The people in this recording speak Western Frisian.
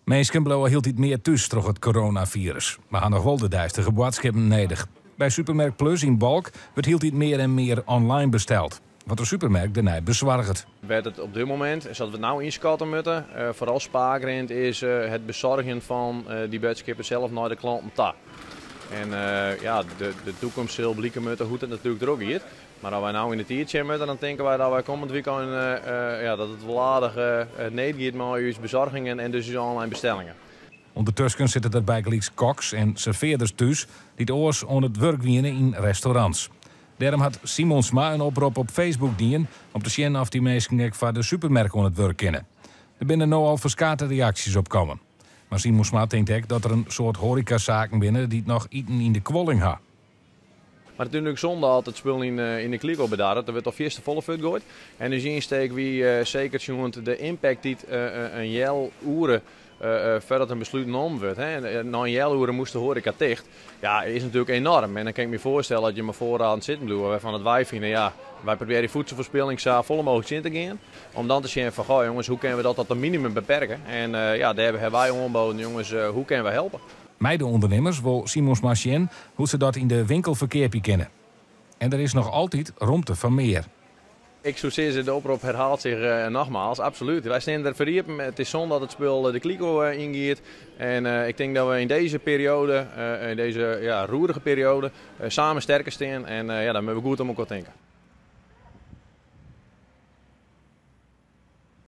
Minsken bliuwe hieltyd mear thús troch it coronafirus, mar ha noch wol de deistige boadskippen nedich. By Supermerk Plus yn Balk wurdt hieltyd mear en mear online besteld, wat de supermerk dêrnei besoarget. Wêr't it op dit momint, sa't we it no ynskatte moatte, foaral spaak rint is it besoargjen fan dy boadskippen sels nei de klanten ta. En ja, de takomst sil blike moatte hoe't it natuerlik trochgiet. Mar as wy no yn de tiid sjen moatte, dan tinke wy dat wy kommend wykein ja, dat it wol aardich need giet mei ús besoargingen en dus ús online bestellingen. Undertusken sitte der bygelyks koks en servearders thús dy't oars oan it wurk wiene yn restaurants. Dêrom hat Simonsma in oprop op Facebook dien om te sjen oft dy minsken ek foar de supermerk oan it wurk kinne. Der binne no al ferskate reaksjes op kommen. Mar Simonsma tinkt ek dat der in soad hoarekasaken binne dy't noch iten yn de kuolling ha. Mar it is natuerlik sonde as it spul yn de kliko bedarret. Der wurdt al fierste folle fuortgoaid. En ús ynsteek wie seker sjoen de impact dy't in healoere foardat in beslút nommen wurdt. Nei in healoere moast de hoareka ticht. Ja, is natuerlik enoarm. En dan kin ik my foarstelle dat je mei foarraden sitten bliuwe wêrfan't wy fine, ja, wy probearje voedselverspilling sa folle mooglik tsjin te gean. Om dan te sjen fan, goh jonges, hoe kinne we dat tot in minimum beperke? En ja, dêr hawwe wy oanboden, jonges, hoe kinne wy helpe? Mei de ûndernimmers wol Simonsma sjen hoe't se dat yn de winkel ferkeapje kinne. En der is noch altyd romte foar mear. Ik soe sizze, de oprop herhaalt zich nogmaals. Absolút. Wy steane der foar iepen. It is sonde dat it spul de kliko yngiet. En ik tink dat we yn dizze perioade, yn dizze, ja, roerige perioade, samen sterker stean. En ja, dan moatte we goed om elkoar tinke.